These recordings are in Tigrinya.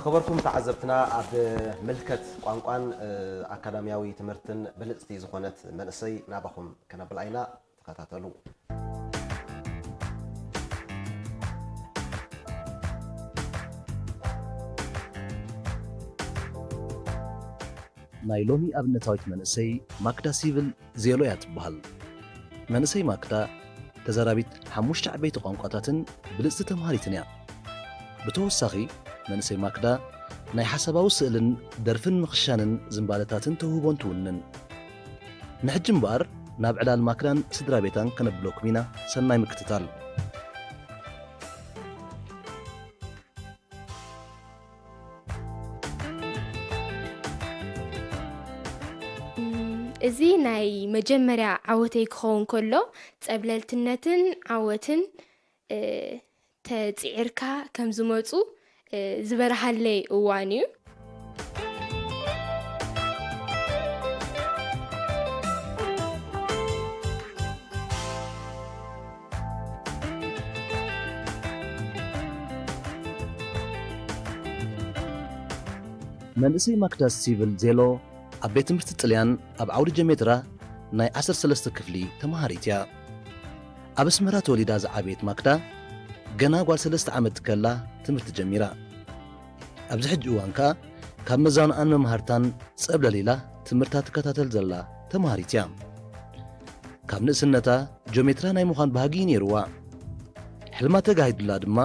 ከበርኩም ተዓዘብትና፣ ኣብ ምልከት ቋንቋን፣ እ፣ ኣካዳሚያዊ ትምህርትን ብልጽቲ ዝኾነት መንእሰይ ናባኹም ከነብላ ኢና። ተኸታተሉ። ናይ ሎሚ ኣብነታዊት መንእሰይ ማክዳ ሲቪል ዜሎ እያ ትበሃል። መንእሰይ ማክዳ ተዛራቢት ሓሙሽተ ዓበይቲ ቋንቋታትን ብልጽቲ ተምሃሪትን እያ። ብተወሳኺ፣ መንእሰይ ማክዳ ናይ ሓሳባዊ ስእልን ደርፍን ምኽሻንን ዝንባለታትን ተውህቦን ትውንን። ንሕጂ እምበኣር፣ ናብ ዕላል ማክዳን ስድራ ቤታን ከነብለኩም ኢና። ሰናይ ምክትታል። እዚ ናይ መጀመርያ ዓወተይ ክኸውን ከሎ፣ ጸብለልትነትን ዓወትን፣ እ፣ ተጽዒርካ ከም ዝመጹ፣ እ፣ ዝበርሃለይ እዋን እዩ። መንእሰይ ማክዳ ሲቪል ዜሎ ኣብ ቤት ትምህርቲ ጥልያን ኣብ ዓውዲ ጀሜትራ ናይ ዓሰርተ ሰለስተ ክፍሊ ተመሃሪት እያ። ኣብ ኣስመራ ተወሊዳ ዝዓበየት ማክዳ፣ ገና ጓል ሰለስተ ዓመት ከላ ትምህርቲ ጀሚራ። ኣብዚ ሕጂ እዋን ከኣ ካብ መዛኑኣን መምሃርታን ጸብለል ኢላ ትምህርታ ትከታተል ዘላ ተመሃሪት እያ። ካብ ንእስነታ ጆሜትራ ናይ ምዃን ባህጊ እዩ ነይርዋ። ሕልማ ተጋሂዱላ ድማ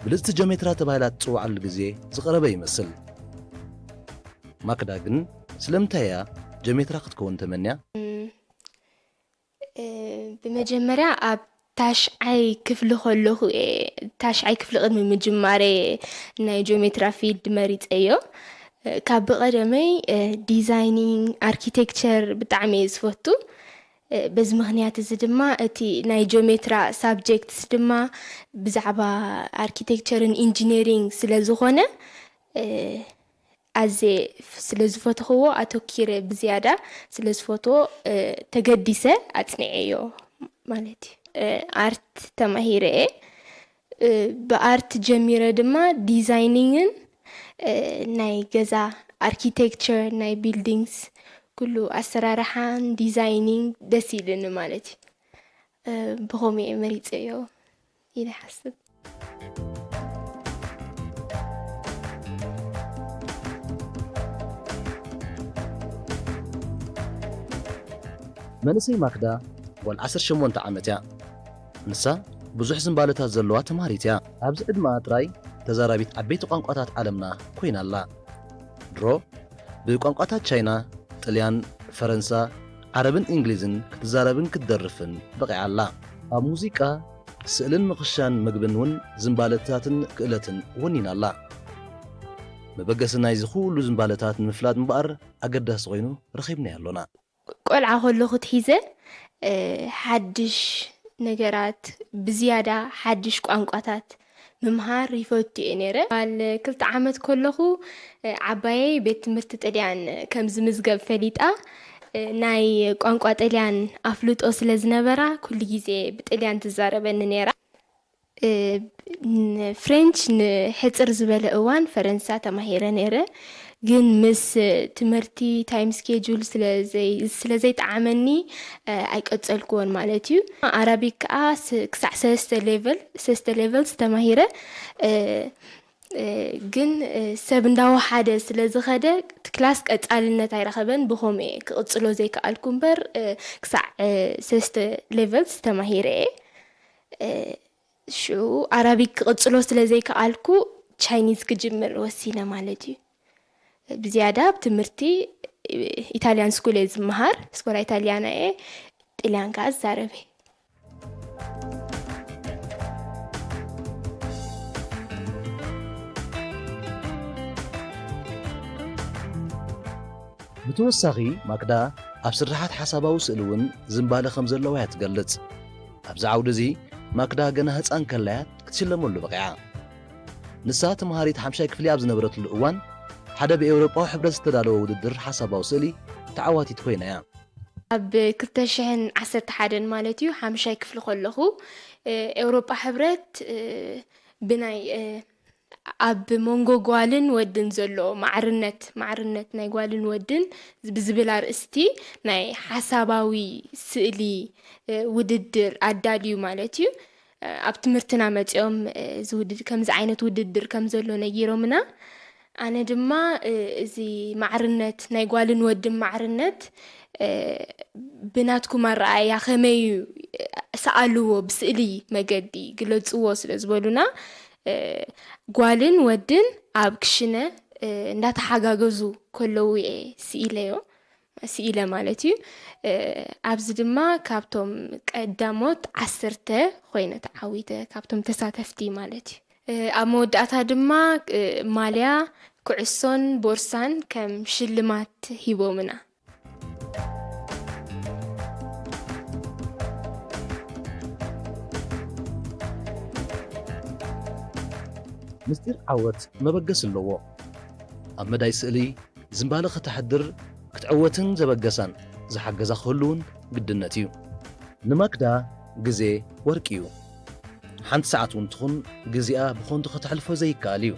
ብልጽቲ ጆሜትራ ተባሂላ ትጽውዓሉ ግዜ ዝቐረበ ይመስል። ማክዳ ግን ስለምንታይ እያ ጆሜትራ ክትከውን ተመንያ? እ፣ ብመጀመርያ ኣብ ታሽዓይ ክፍሊ ከለኹ እየ፣ ታሽዓይ ክፍሊ ቅድሚ ምጅማረ ናይ ጂኦሜትራ ፊልድ መሪጸዮ። እ፣ ካብ ብቐደመይ፣ እ፣ ዲዛይኒንግ፣ ኣርኪቴክቸር ብጣዕሚ እየ ዝፈቱ። እ፣ በዚ ምኽንያት እዚ ድማ እቲ ናይ ጂኦሜትራ ሳብጀክትስ ድማ ብዛዕባ ኣርኪቴክቸርን ኢንጂነሪንግ ስለ ዝኾነ፣ እ፣ ኣዝየ ፍ-፣ ስለ ዝፈተኽዎ ኣተኪረ ብዝያዳ ስለ ዝፈትዎ፣ እ፣ ተገዲሰ ኣጽኒዐዮ ማለት እዩ። እ፣ ኣርት ተማሂረ እየ። እ፣ ብኣርት ጀሚረ ድማ ዲዛይኒንግን፣ እ፣ ናይ ገዛ ኣርኪቴክቸር፣ ናይ ቢልዲንግስ፣ ኩሉ ኣሰራርሓን ዲዛይኒንግ ደስ ኢሉኒ ማለት እዩ። እ፣ ብኸምኡ እየ መሪጸዮ ኢለ ይሓስብ። መንእሰይ ማክዳ ጓል ዓሰርተ ሸሞንተ ዓመት እያ። ንሳ ብዙሕ ዝንባለታት ዘለዋ ተምሃሪት እያ። ኣብዚ ዕድመኣ ጥራይ ተዛራቢት ዓበይቲ ቋንቋታት ዓለምና ኮይና ኣላ። ድሮ ብቋንቋታት ቻይና፣ ጥልያን፣ ፈረንሳ፣ ዓረብን እንግሊዝን ክትዛረብን ክትደርፍን በቒዓ ኣላ። ኣብ ሙዚቃ፣ ስእልን ምኽሻን ምግብን እውን ዝንባለታትን ክእለትን ወኒና ኣላ። መበገሲ ናይዚ ኩሉ ዝንባለታት ንምፍላጥ እምበኣር ኣገዳሲ ኮይኑ ረኺብናዮ ኣሎና። ቆልዓ ከለኹ ትሒዘ፣ እ፣ ሓድሽ ነገራት፣ ብዝያዳ ሓድሽ ቋንቋታት ምምሃር ይፈቱ እየ ነይረ። ጓል ክልተ ዓመት ከለኹ፣ እ፣ ዓባየይ ቤት ትምህርቲ ጥልያን ከም ዝምዝገብ ፈሊጣ፣ እ፣ ናይ ቋንቋ ጥልያን ኣፍልጦ ስለ ዝነበራ፣ ኩሉ ግዜ ብጥልያን ትዛረበኒ ነይራ። እ፣ ን-፣ ፍሬንች ንሕጽር ዝበለ እዋን ፈረንሳ ተማሂረ ነይረ። ግን ምስ ትምህርቲ ታይም ስኬጁል ስለ ዘይ-፣ ስለ ዘይጠዓመኒ፣ እ፣ ኣይቀጸልኩዎን ማለት እዩ። ኣራቢክ ከኣ ስ-፣ ክሳዕ ሰለስተ ሌቨል፣ ሰለስተ ሌቨልስ ተማሂረ። እ፣ እ፣ ግን፣ እ፣ ሰብ እንዳወሓደ ስለ ዝኸደ፣ እቲ ክላስ ቀጻልነት ኣይረኸበን። ብኸምኡ እየ ክቕጽሎ ዘይከኣልኩ እምበር፣ እ፣ ክሳዕ፣ እ፣ ሰለስተ ሌቨልስ ተማሂረ እየ። እ፣ ሽዑ ኣራቢክ ክቕጽሎ ስለ ዘይከኣልኩ፣ ቻይኒዝ ክጅምር ወሲነ ማለት እዩ። ብዝያዳ ኣብ ትምህርቲ ኢታልያን ስኩል እየ ዝመሃር፣ ስኮላ ኢታልያና እየ፣ ጥልያን ከኣ ዝዛረብ እየ። ብተወሳኺ፣ ማክዳ ኣብ ስርሓት ሓሳባዊ ስእሊ እውን ዝንባለ ከም ዘለዋ እያ ትገልጽ። ኣብዚ ዓውዲ እዚ፣ ማክዳ ገና ህጻን ከላ እያ ክትሽለመሉ በቒዓ። ንሳ ተምሃሪት ሓምሻይ ክፍሊ ኣብ ዝነበረትሉ እዋን፣ ሓደ ብኤውሮጳዊ ሕብረት ዝተዳለወ ውድድር ሓሳባዊ ስእሊ ተዓዋቲት ኮይና እያ። ኣብ ክልተ ሽሕን ዓሰርተ ሓደን ማለት እዩ፣ ሓምሻይ ክፍሊ ከለኹ፣ እ፣ ኤውሮጳ ሕብረት፣ እ፣ ብናይ፣ እ፣ ኣብ መንጎ ጓልን ወድን ዘሎ ማዕርነት፣ ማዕርነት ናይ ጓልን ወድን ብዝብል ኣርእስቲ ናይ ሓሳባዊ ስእሊ፣ እ፣ ውድድር ኣዳልዩ ማለት እዩ። እ፣ ኣብ ትምህርትና መጺኦም፣ እ፣ እዚ ውድድ-፣ ከምዚ ዓይነት ውድድር ከም ዘሎ ነጊሮምና። ኣነ ድማ፣ እ፣ እዚ ማዕርነት፣ ናይ ጓልን ወድን ማዕርነት፣ እ፣ ብናትኩም ኣረኣእያ ከመይ እዩ? ስኣልዎ፣ ብስእሊ መገዲ ግለጽዎ ስለ ዝበሉና፣ እ፣ ጓልን ወድን ኣብ ክሽነ፣ እ፣ እንዳተሓጋገዙ ከለዉ እየ ስኢለዮ፣ ስኢለ ማለት እዩ። እ፣ ኣብዚ ድማ ካብቶም ቀዳሞት ዓሰርተ ኮይነ ተዓዊተ፣ ካብቶም ተሳተፍቲ ማለት እዩ። እ፣ ኣብ መወዳእታ ድማ፣ እ፣ ማልያ፣ ኩዕሶን ቦርሳን ከም ሽልማት ሂቦምና። ምስጢር ዓወት መበገሲ ኣለዎ። ኣብ መዳይ ስእሊ ዝንባለ ከተሕድር ክትዕወትን ዘበገሳን ዝሓገዛ ክህሉ እውን ግድነት እዩ። ንማክዳ ግዜ ወርቂ እዩ። ሓንቲ ሰዓት እውን ትኹን ግዜኣ ብኸንቱ ከተሕልፎ ዘይከኣል እዩ።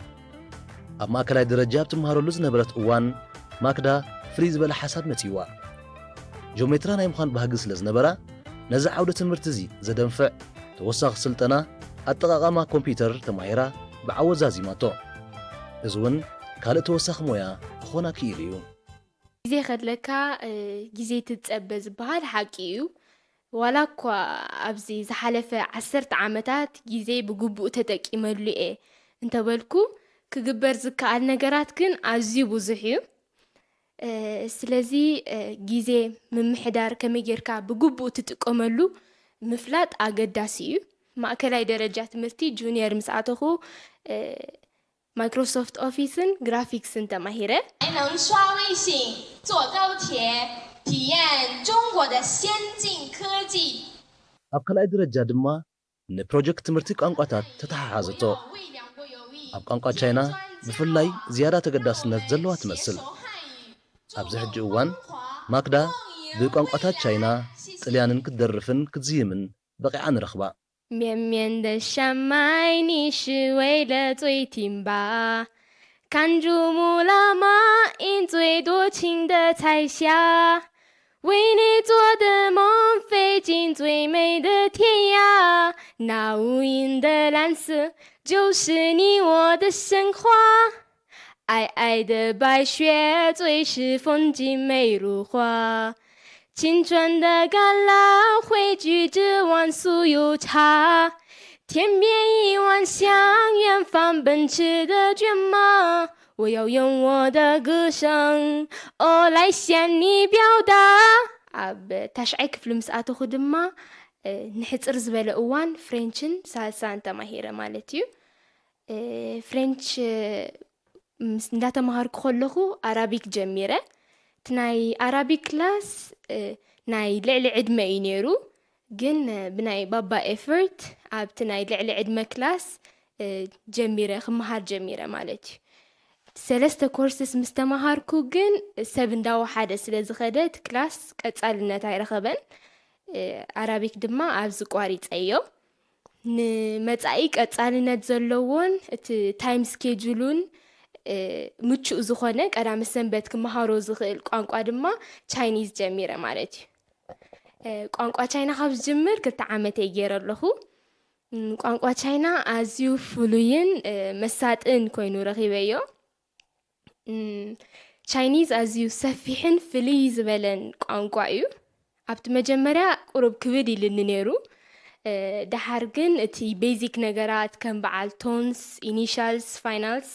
ኣብ ማእከላይ ደረጃ ኣብ ትመሃረሉ ዝነበረት እዋን ማክዳ ፍልይ ዝበለ ሓሳብ መጺእዋ። ጂኦሜትራ ናይ ምዃን ባህጊ ስለ ዝነበራ ነዚ ዓውደ ትምህርቲ እዚ ዘደንፍዕ ተወሳኺ ስልጠና ኣጠቓቕማ ኮምፒዩተር ተማሂራ ብዓወት ዛዚማቶ። እዚ እውን ካልእ ተወሳኺ ሞያ ክኾና ክኢሉ እዩ። ግዜ ከድለካ፣ እ፣ ግዜ ትጸበ ዝበሃል ሓቂ እዩ። ዋላ እኳ ኣብዚ ዝሓለፈ ዓሰርተ ዓመታት ግዜ ብግቡእ ተጠቂመሉ እየ እንተበልኩ፣ ክግበር ዝከኣል ነገራት ግን ኣዝዩ ብዙሕ እዩ። እ፣ ስለዚ፣ እ፣ ግዜ ምምሕዳር ከመይ ጌርካ ብግቡእ ትጥቀመሉ ምፍላጥ ኣገዳሲ እዩ። ማእከላይ ደረጃ ትምህርቲ ጁኒየር ምስ ኣተኹ፣ እ፣ ማይክሮሶፍት ኦፊስን ግራፊክስን ተማሂረ። 还能刷微信、坐高铁，体验中国的先进科技。 ኣብ ካልኣይ ደረጃ ድማ ንፕሮጀክት ትምህርቲ ቋንቋታት ተተሓሓዘቶ። ኣብ ቋንቋ ቻይና ብፍላይ ዝያዳ ተገዳስነት ዘለዋ ትመስል። ኣብዚ ሕጂ እዋን ማክዳ ብቋንቋታት ቻይና፣ ጥልያንን ክትደርፍን ክትዝይምን በቒዓ ንረኽባ። 绵绵的山脉，你是为了最挺拔。看珠穆朗玛峰，最多情的彩霞。为你做的梦，飞进最美的天涯。那无垠的蓝色，就是你我的神话。皑皑的白雪，最是风景美如画。青春的橄榄，汇聚着万树油茶。天边一弯香，远方奔驰的骏马。我要用我的歌声，哦，来向你表达。ኣብ ታሽዓይ ክፍሊ ምስ ኣተኹ ድማ፣ እ፣ ንሕጽር ዝበለ እዋን ፍሬንችን ሳልሳን ተማሂረ ማለት እዩ። እ፣ ፍሬንች፣ እ፣ ምስ-፣ እንዳተማሃርኩ ከለኹ ኣራቢክ ጀሚረ። እቲ ናይ ኣራቢክ ክላስ፣ እ፣ ናይ ልዕሊ ዕድመ እዩ ነይሩ፣ ግን፣ እ፣ ብናይ ባባ ኤፈርት ኣብቲ ናይ ልዕሊ ዕድመ ክላስ፣ እ፣ ጀሚረ፣ ክመሃር ጀሚረ ማለት እዩ። ሰለስተ ኮርስስ ምስ ተማሃርኩ ግን ሰብ እንዳወሓደ ስለ ዝኸደ እቲ ክላስ ቀጻልነት ኣይረኸበን። እ፣ ኣራቢክ ድማ ኣብዚ ቋሪጸዮ። ንመጻኢ ቀጻልነት ዘለዎን እቲ ታይም ስኬጁሉን፣ እ፣ ምቹእ ዝኾነ ቀዳመ ሰንበት ክመሃሮ ዝኽእል ቋንቋ ድማ ቻይኒዝ ጀሚረ ማለት እዩ። እ፣ ቋንቋ ቻይና ካብ ዝጅምር ክልተ ዓመተይ ገይረ ኣለኹ። እም፣ ቋንቋ ቻይና ኣዝዩ ፍሉይን፣ እ፣ መሳጥን ኮይኑ ረኺበዮ። እም፣ ቻይኒዝ ኣዝዩ ሰፊሕን ፍልይ ዝበለን ቋንቋ እዩ። ኣብቲ መጀመርያ ቁሩብ ክብድ ኢልኒ ነይሩ። እ፣ ደሓር ግን እቲ ቤዚክ ነገራት ከም በዓል ቶንስ፣ ኢኒሻልስ፣ ፋይናልስ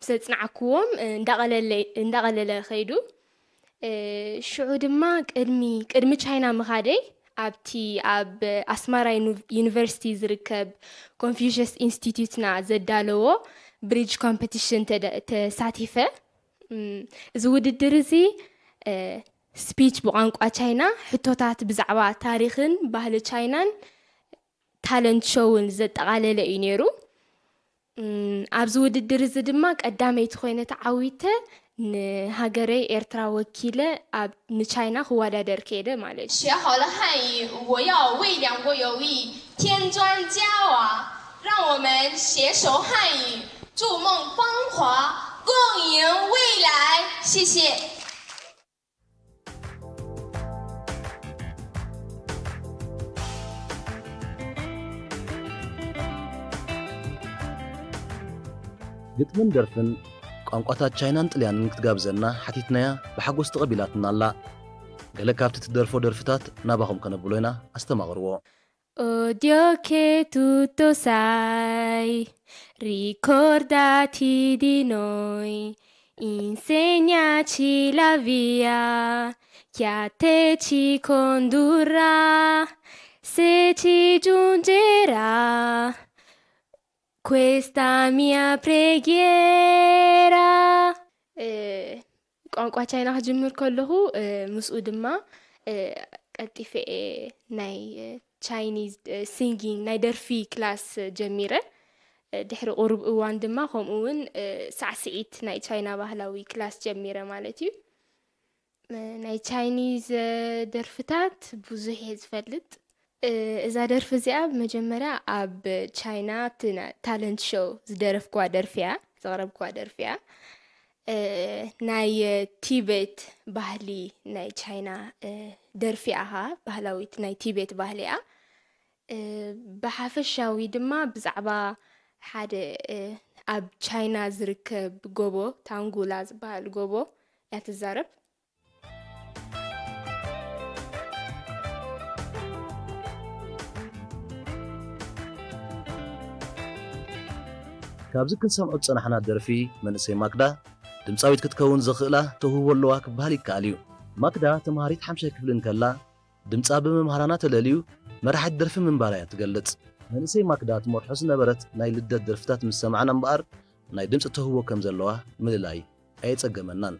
ምስ ኣጽናዕክዎም፣ እ፣ እንዳቐለለ-፣ እንዳቐለለ ከይዱ። እ፣ ሽዑ ድማ ቅድሚ፣ ቅድሚ ቻይና ምኻደይ ኣብቲ ኣብ ኣስማራ ዩኒ-፣ ዩኒቨርሲቲ ዝርከብ ኮንፊውሽስ ኢንስቲትዩትና ዘዳለዎ ብሪጅ ኮምፐቲሽን ተደ-፣ ተሳቲፈ። እም፣ እዚ ውድድር እዚ፣ እ፣ ስፒች ብቋንቋ ቻይና፣ ሕቶታት ብዛዕባ ታሪኽን ባህሊ ቻይናን ታለንት ሾውን ዘጠቓለለ እዩ ነይሩ። እም፣ ኣብዚ ውድድር እዚ ድማ ቀዳመይቲ ኮይነ ተዓዊተ ንሃገረይ ኤርትራ ወኪለ ኣብ ንቻይና ክወዳደር ከይደ ማለት እዩ። 学好了汉语，我要为两国友谊添砖加瓦。让我们携手汉语，筑梦芳华，共赢未来。谢谢。 ግጥምን ደርፍን ቋንቋታት ቻይናን ጥልያንን ክትጋብዘና ሓቲትናያ ብሓጎስ ተቐቢላትና ኣላ። ገለ ካብቲ ትደርፎ ደርፍታት ናባኹም ከነብሎ ኢና፣ ኣስተማቕርዎ። Odio che tutto sai, ricordati di noi, insegnaci la via che a te ci condurrà, se ci giungerà questa mia preghiera. ቋንቋ ቻይና ክጅምር ከለኹ ምስኡ ድማ ቀልጢፈ እየ ናይ ቻይኒዝ ሲንጊንግ ናይ ደርፊ ክላስ ጀሚረ። ድሕሪ ቁሩብ እዋን ድማ ከምኡ እውን ሳዕስዒት ናይ ቻይና ባህላዊ ክላስ ጀሚረ ማለት እዩ። ናይ ቻይኒዝ ደርፍታት ብዙሕ እየ ዝፈልጥ። እዛ ደርፊ እዚኣ ብመጀመርያ ኣብ ቻይና ኣብቲ ታለንት ሾው ዝደረፍክዋ ደርፊ እያ፣ ዘቕረብክዋ ደርፊ እያ። ናይ ቲቤት ባህሊ ናይ ቻይና ደርፊ እያ ኸዓ፣ ባህላዊት ናይ ቲቤት ባህሊ እያ። ብሓፈሻዊ ድማ ብዛዕባ ሓደ ኣብ ቻይና ዝርከብ ጎቦ፣ ታንጉላ ዝበሃል ጎቦ እያ ትዛረብ። ካብዚ ክንሰምዖ ዝጸናሕና ደርፊ መንእሰይ ማክዳ ድምጻዊት ክትከውን ዘኽእላ ተውህቦ ኣለዋ ክበሃል ይከኣል እዩ። ማክዳ ተምሃሪት ሓምሻይ ክፍሊ እንከላ ድምጻ ብመምሃራና ተለልዩ መራሒት ደርፊ ምንባራ እያ ትገልጽ። መንእሰይ ማክዳ ትመርሖ ዝነበረት ናይ ልደት ደርፍታት ምስ ሰማዕና እምበኣር ናይ ድምጺ ተውህቦ ከም ዘለዋ ምልላይ ኣየጸገመናን።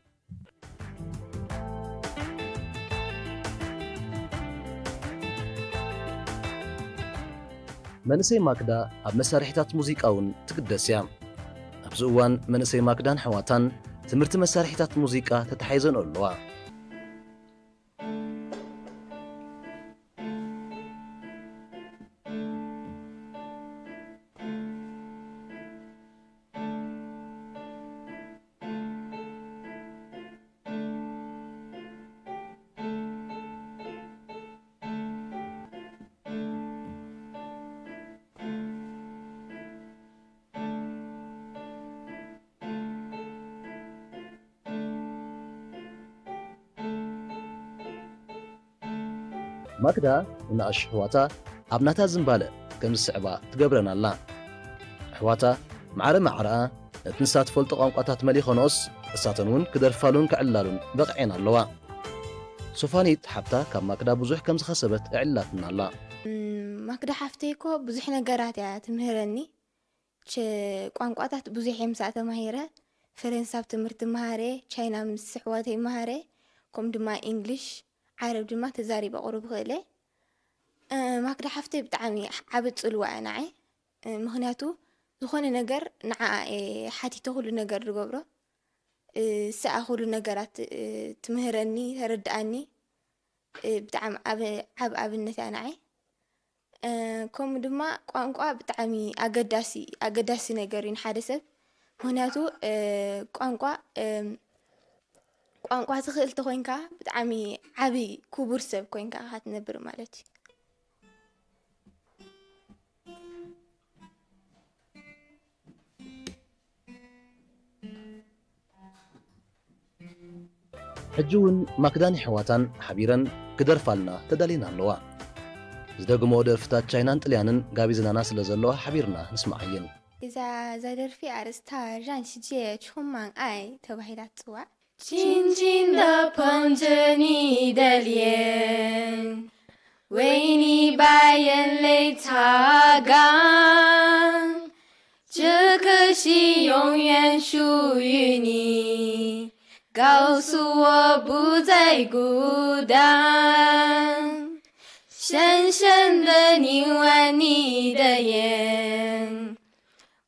መንእሰይ ማክዳ ኣብ መሳርሒታት ሙዚቃ እውን ትግደስ እያ። ኣብዚ እዋን መንእሰይ ማክዳን ኣሕዋታን ትምህርቲ መሳርሒታት ሙዚቃ ተተሓሒዘንኦ ኣለዋ። ማክዳ ንኣሽሑ ኣሕዋታ ኣብ ናታ ዝንባለ ከም ዝስዕባ ትገብረን ኣላ። ኣሕዋታ ማዕረ ማዕረኣ ነቲ ንሳ ትፈልጦ ቋንቋታት መሊኸንኦስ እሳተን እውን ክደርፋሉን ክዕልላሉን በቒዐን ኣለዋ። ሶፋኒት ሓብታ ካብ ማክዳ ብዙሕ ከም ዝኸሰበት ኣዕሊላትና ኣላ። ማክዳ ሓፍተይ እኮ ብዙሕ ነገራት እያ ትምህረኒ። ቋንቋታት ብዙሕ እየ ምስኣ ተማሂረ። ፈረንሳ ኣብ ትምህርቲ መሃረ፣ ቻይና ምስ ኣሕዋተይ መሃረ፣ ከምኡ ድማ ኢንግሊሽ፣ ዓረብ ድማ ተዛሪበ ቁሩብ እኽእል እየ። ማክዳ ሓፍተይ ብጣዕሚ ዓቢ ጽልዋ እያ ንዓይ። ምኽንያቱ ዝኾነ ነገር ንዓኣ እየ ሓቲተ ኩሉ ነገር ዝገብሮ። ንስኣ ኩሉ ነገራት ትምህረኒ፣ ተረድኣኒ። ብጣዕሚ ዓቢ ኣብነት እያ ንዓይ። ከምኡ ድማ ቋንቋ ብጣዕሚ ኣገዳሲ ኣገዳሲ ነገር እዩ ንሓደ ሰብ። ምኽንያቱ ቋንቋ ቋንቋ ትኽእል ተኾይንካ ብጣዕሚ ዓቢ ክቡር ሰብ ኮይንካ ኢኻ ትነብር ማለት እዩ። ሕጂ እውን ማክዳን ኣሕዋታን ሓቢረን ክደርፋልና ተዳልየን ኣለዋ። ዝደግምኦ ደርፍታት ቻይናን ጥልያንን ጋቢዝናና ስለ ዘለዋ ሓቢርና ንስምዓየን። እዛ እዛ ደርፊ ኣርእስታ ራንሽጄ ቹማን ኣይ ተባሂላ ትጽዋዕ። 静静地捧着你的脸，为你把眼泪擦干。这颗心永远属于你，告诉我不再孤单。深深的凝望你的眼，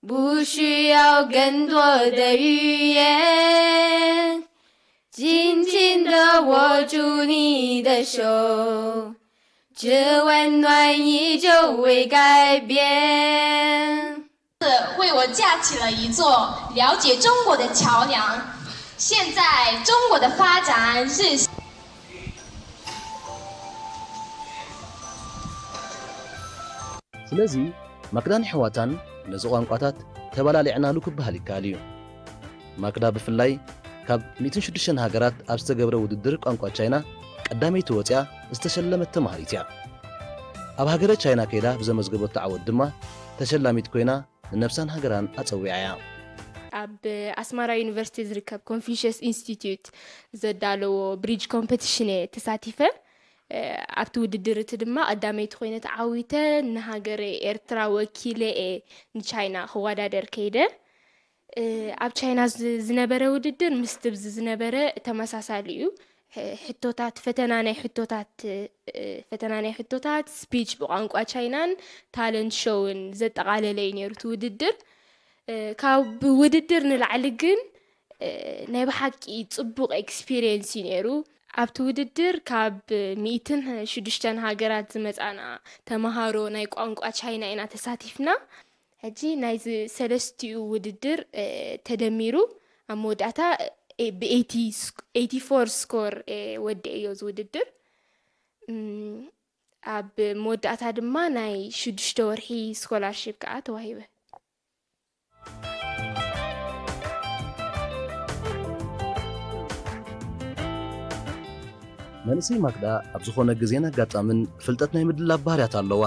不需要更多的语言，紧紧地握住你的手，这温暖依旧未改变。为我架起了一座了解中国的桥梁。现在中国的发展日 ስለዚ ማክዳን ኣሕዋታን ነዚ ቋንቋታት ተባላሊዕናሉ ክበሃል ይከኣል እዩ። ማክዳ ብፍላይ ካብ ሚእትን ሽዱሽተን ሃገራት ኣብ ዝተገብረ ውድድር ቋንቋ ቻይና ቀዳመይቲ ወፂኣ ዝተሸለመት ተምሃሪት እያ። ኣብ ሃገረ ቻይና ከይዳ ብዘመዝገበቶ ዓወት ድማ ተሸላሚት ኮይና ንነብሳን ሃገራን ኣፀዊዓ እያ። ኣብ ኣስማራ ዩኒቨርሲቲ ዝርከብ ኮንፊሽየስ ኢንስቲትዩት ዘዳለዎ ብሪጅ ኮምፐቲሽን እየ ተሳቲፈ። ኣብቲ ውድድር እቲ ድማ ቀዳመይቲ ኮይነ ተዓዊተ ንሃገረ ኤርትራ ወኪለ እየ ንቻይና ክወዳደር ከይደ። ኣብ ቻይና ዝነበረ ውድድር ምስቲ ብዚ ዝነበረ ተመሳሳሊ እዩ። ሕቶታት ፈተና ናይ ሕቶታት ፈተና ናይ ሕቶታት ስፒች ብቋንቋ ቻይናን ታለንት ሾውን ዘጠቓለለ እዩ ነይሩ እቲ ውድድር። ካብ ውድድር ንላዕሊ ግን ናይ ብሓቂ ፅቡቕ ኤክስፒሪየንስ እዩ ነይሩ። ኣብቲ ውድድር ካብ ሚእትን ሽዱሽተን ሃገራት ዝመፃና ተምሃሮ ናይ ቋንቋ ቻይና ኢና ተሳቲፍና። ሕጂ ናይዚ ሰለስቲኡ ውድድር ተደሚሩ ኣብ መወዳእታ ብኤይቲ ፎር ስኮር ወዲኤዮ እዚ ውድድር። ኣብ መወዳእታ ድማ ናይ ሽዱሽተ ወርሒ ስኮላርሺፕ ከዓ ተዋሂበ። መንእሰይ ማክዳ ኣብ ዝኾነ ግዜን ኣጋጣምን ፍልጠት ናይ ምድላብ ባህርያት ኣለዋ።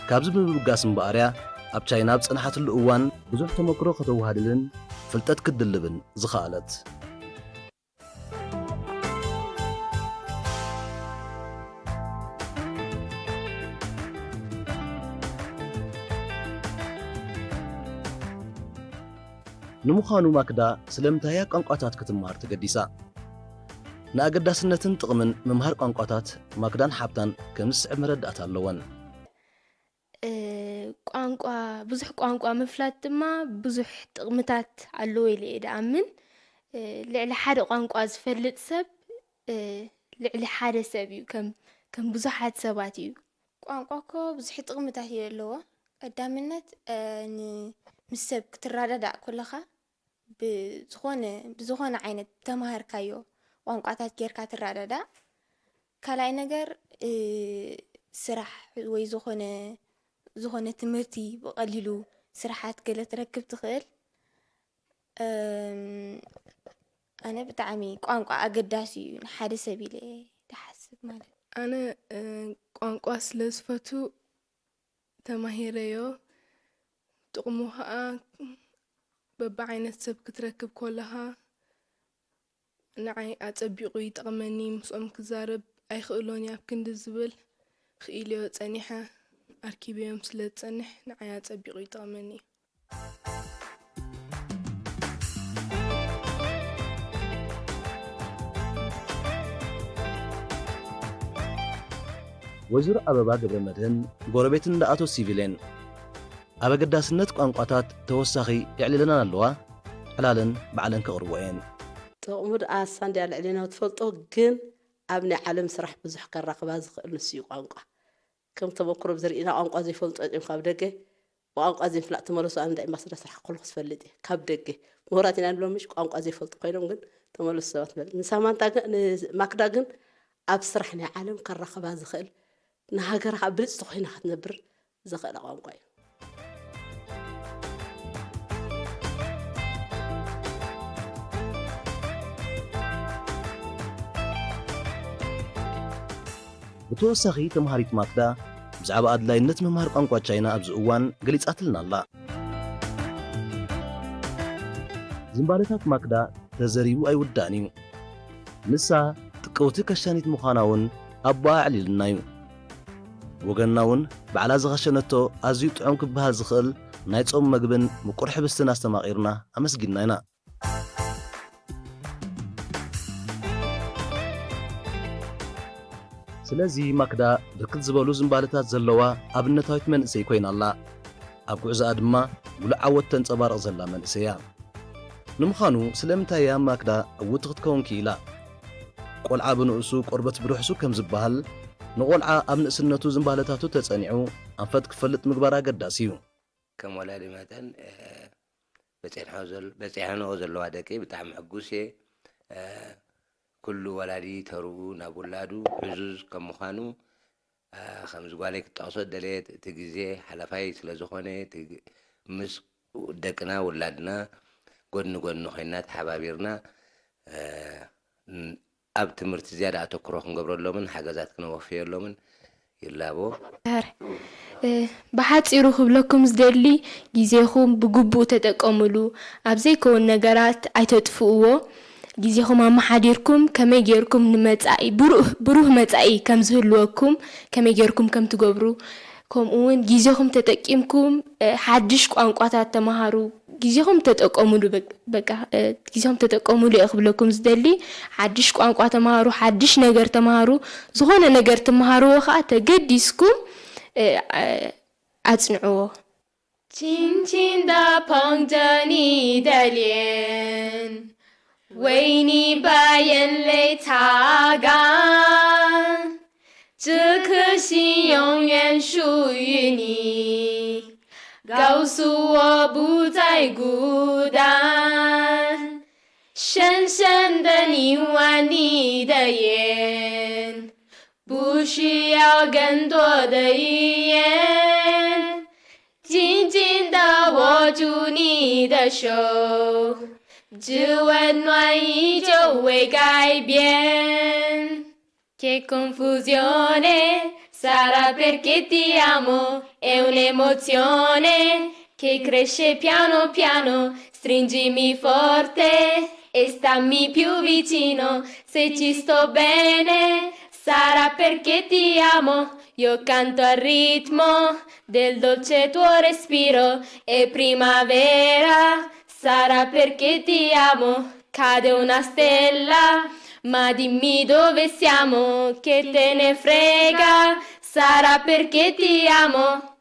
ካብዚ ብምብጋስ እምበኣር እያ ኣብ ቻይና ኣብ ዝጸንሓትሉ እዋን ብዙሕ ተመክሮ ከተወሃልልን ፍልጠት ክትድልብን ዝኸኣለት። ንምዃኑ ማክዳ ስለምንታይ እያ ቋንቋታት ክትመሃር ተገዲሳ? ንኣገዳስነትን ጥቕምን ምምሃር ቋንቋታት ማክዳን ሓብታን ከምዚ ዝስዕብ መረዳእታ ኣለወን። ቋንቋ ብዙሕ ቋንቋ ምፍላጥ ድማ ብዙሕ ጥቕምታት ኣለዎ ኢለ እየ ድኣምን። ልዕሊ ሓደ ቋንቋ ዝፈልጥ ሰብ ልዕሊ ሓደ ሰብ እዩ፣ ከም ብዙሓት ሰባት እዩ። ቋንቋ እኮ ብዙሕ ጥቕምታት እዩ ኣለዎ። ቀዳምነት ምስ ሰብ ክትረዳዳእ ከለኻ ብዝኾነ ብዝኾነ ዓይነት ተማሃርካዮ ቋንቋታት ጌርካ ትረዳዳእ። ካልኣይ ነገር ስራሕ ወይ ዝኾነ ዝኾነ ትምህርቲ ብቐሊሉ ስራሓት ገለ ትረክብ ትኽእል። ኣነ ብጣዕሚ ቋንቋ ኣገዳሲ እዩ ንሓደ ሰብ ኢለ እየ ዝሓስብ ማለት እዩ። ኣነ ቋንቋ ስለ ዝፈቱ ተማሂረዮ። ጥቕሙ ኸኣ በብዓይነት ሰብ ክትረክብ ከለኻ ንዓይ ኣጸቢቑ ይጠቕመኒ፣ ምስኦም ክዛረብ ኣይኽእሎን እየ ኣብ ክንዲ ዝብል ክኢለዮ ጸኒሐ፣ ኣርኪበዮም ስለ ዝጸንሕ ንዓይ ኣጸቢቑ ይጠቕመኒ እዩ። ወይዘሮ ኣበባ ገብረመድህን ጎረቤት እንዳ ኣቶ ሲቪል እየን። ኣብ ኣገዳስነት ቋንቋታት ተወሳኺ የዕሊለና ኣለዋ። ዕላለን ባዕለን ከቕርቦ እየን። ጥቕሙ ደኣ እሳ እንድያ ልዕሌና ትፈልጦ፣ ግን ኣብ ናይ ዓለም ስራሕ ብዙሕ ከራኽባ ዝኽእል ንሱ እዩ ቋንቋ። ከም ተመክሮ ብዝርኢና ቋንቋ ዘይፈልጡ እዮም ካብ ደገ ብቋንቋ ዘይምፍላጥ ተመለሱ። ኣነ እንዳ ኤምባሲ እንዳሰርሓ ከለኹ ዝፈልጥ እየ ካብ ደገ ምሁራት ኢና ንብሎም ምሽ ቋንቋ ዘይፈልጡ ኮይኖም ግን ተመለሱ ሰባት ንፈልጥ። ንሳማንታ ግን ንማክዳ ግን ኣብ ስራሕ ናይ ዓለም ከራኽባ ዝኽእል ንሃገራ ከዓ ብልፅቲ ኮይና ክትነብር ዘኽእላ ቋንቋ እዩ። ብተወሳኺ ተምሃሪት ማክዳ ብዛዕባ ኣድላይነት ምምሃር ቋንቋ ቻይና ኣብዚ እዋን ገሊጻትልና ኣላ። ዝንባለታት ማክዳ ተዘሪቡ ኣይውዳእን እዩ። ንሳ ጥቅውቲ ከሻኒት ምዃና እውን ኣቦኣ ኣዕሊልና እዩ። ወገንና እውን ባዕላ ዝኸሸነቶ ኣዝዩ ጥዑም ክበሃል ዝኽእል ናይ ጾም መግብን ምቁር ሕብስትን ኣስተማቒርና ኣመስጊንና ኢና። ስለዚ ማክዳ ብርክት ዝበሉ ዝንባለታት ዘለዋ ኣብነታዊት መንእሰይ ኮይና ኣላ። ኣብ ጉዕዞኣ ድማ ምሉእ ዓወት ተንጸባርቕ ዘላ መንእሰይ እያ። ንምዃኑ ስለምንታይ እያ ማክዳ ዕውትቲ ክትከውን ክኢላ? ቆልዓ ብንኡሱ ቆርበት ብርሕሱ ከም ዝበሃል፣ ንቆልዓ ኣብ ንእስነቱ ዝንባለታቱ ተጸኒዑ ኣንፈት ክፈልጥ ምግባር ኣገዳሲ እዩ። ከም ወላዲ መጠን በፂሐንኦ ዘለዋ ደቂ ብጣዕሚ ሕጉስ እየ። ኩሉ ወላዲ ተርኡ ናብ ውላዱ ዕዙዝ ከም ምዃኑ፣ ከምዚ ጓለይ ክትጠቕሶ ደለየት፣ እቲ ግዜ ሓላፋይ ስለ ዝኾነ፣ ምስ ደቅና ውላድና ጎድኒ ጎድኒ ኮይና ተሓባቢርና ኣብ ትምህርቲ ዝያዳ ኣተክሮ ክንገብረሎምን ሓገዛት ክነወፍየሎምን ይላቦ። ብሓፂሩ ክብለኩም ዝደሊ፣ ግዜኹም ብግቡእ ተጠቀምሉ። ኣብ ዘይከውን ነገራት ኣይተጥፍእዎ። ግዜኹም ኣመሓዲርኩም ከመይ ጌርኩም ንመጻኢ ብሩህ ብሩህ መጻኢ ከም ዝህልወኩም ከመይ ጌርኩም ከም ትገብሩ፣ ከምኡ እውን ግዜኹም ተጠቂምኩም ሓድሽ ቋንቋታት ተመሃሩ። ግዜኹም ተጠቀሙሉ። በቃ ግዜኹም ተጠቀሙሉ እየ ክብለኩም ዝደሊ። ሓድሽ ቋንቋ ተመሃሩ፣ ሓድሽ ነገር ተመሃሩ። ዝኾነ ነገር ትመሃርዎ ከዓ ተገዲስኩም ኣፅንዕዎ። 轻轻地捧着你的脸，为你把眼泪擦干。这颗心永远属于你，告诉我不再孤单。深深的凝望你的眼，不需要更多的语言。 紧紧地握住你的手，这温暖依旧未改变。Che confusione, sarà perché ti amo, è un'emozione che cresce piano piano. Stringimi forte e stammi più vicino, se ci sto bene, sarà perché ti amo. Io canto al ritmo del dolce tuo respiro, è primavera, sarà perché ti amo. Cade una stella, ma dimmi dove siamo, che te ne frega, sarà perché ti amo.